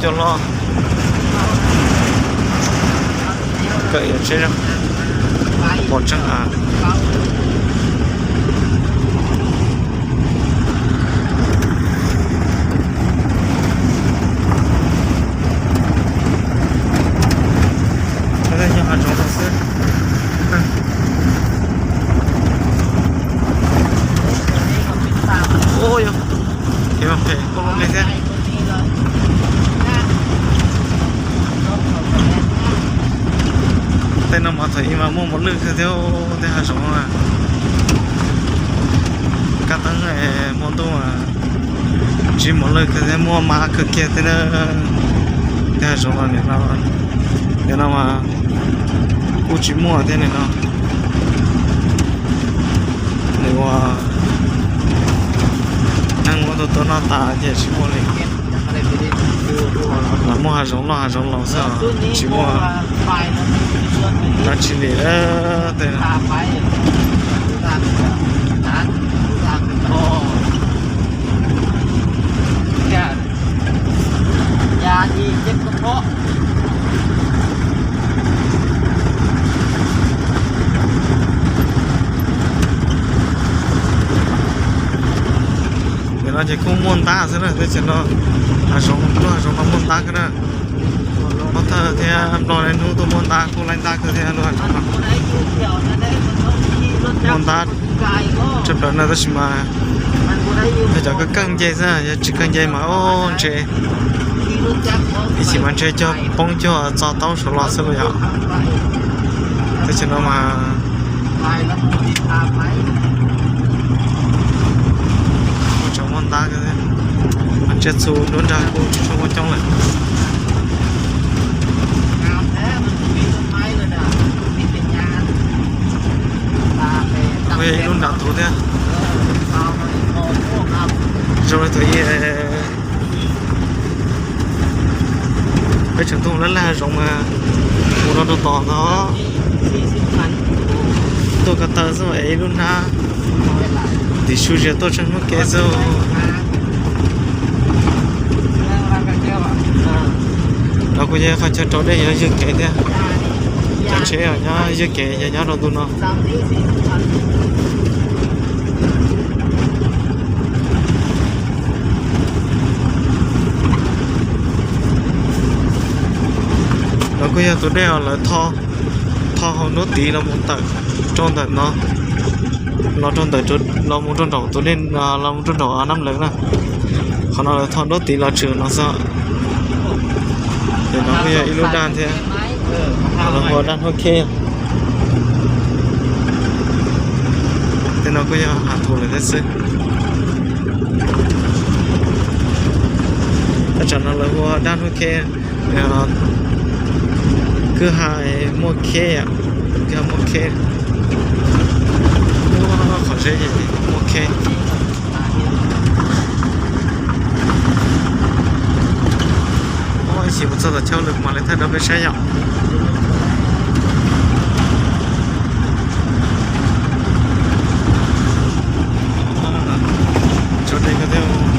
Coj hlob kawm yuav tsheb pom tseeb a. Nyob hav zoov no xwb. Ua yog kev phem koj lub npe thiab. Tej no mas thaum ub mas muaj mos lwj kawg thiab, tej hav zoov no. Kab teeb hmo ntuj mas tsis mos lwj kawg thiab, muaj mab kawg kiag thiab na. Tej hav zoov no nim no, nim no mas kuj tsis muaj thiab nim no. Nws ua neeg muab tus tuaj noj tas ces tsis muaj li. Los muaj hav zoov loj hav zoov laus xwb, tsis muaj dab tsi li tej. Nim no ces kuj muaj ntab xwb na, teb chaws no hav zoov, lub hav zoov no muaj ntab kawg na. Pov thawj thiab Nplog niaj hnub tuaj muab ntab, kuj laij ntab kawg thiab lub hav zoov no. Muaj ntab tshaj plaws na, tab sis mas yog cov keej keej nce xwb, yog tsis keej nce mas ub ntshe ib chim mas ntshe cog poob cog txo taub saud los xwb los yom. Teb chaws no mas kuj tseem muaj ntab, mas tsiaj txhu nruab nrag kuj tsis tshua muaj coob lawm. Kuj yog ib lub nram tus thiab. Zoo li thaum ub peb tseem tuaj laj laj hav zoov mas mus rau tom ntag. Tuaj ko taw xwb es ib lub hnab, tim su zias tuaj tsheej hnub kev xwb. Los kuj yog qhov chaw rau dej nyob ywg kev thiab. Cov tsheb nyob ywg kev yog nyob rau ntu no. Los kuj yog tus dej uas lawv tho, tho hauv nruab tiv los mus tawm rau ntawm no, los rau ntawm, los mus rau nraum tus dej, los mus rau nraum Nam Lees na. Qhov no lawv tho nruab tiv los tshwm no xwb. Ces no kuj yog ib lub daj thiab, lawv hu ua daj Hnub Kheb. Tej no kuj yog hav thuv lawm thiab xwb. Thaj tsam no lawv hu ua daj Hnub Kheb. Kwj ha muaj kheb, kwj ha muaj kheb, qhov zeb ces muaj kheb. Ib chim mus txog tom chaw lwm mam li thaij rau peb saib yom. Tshuav dej kawg thiab.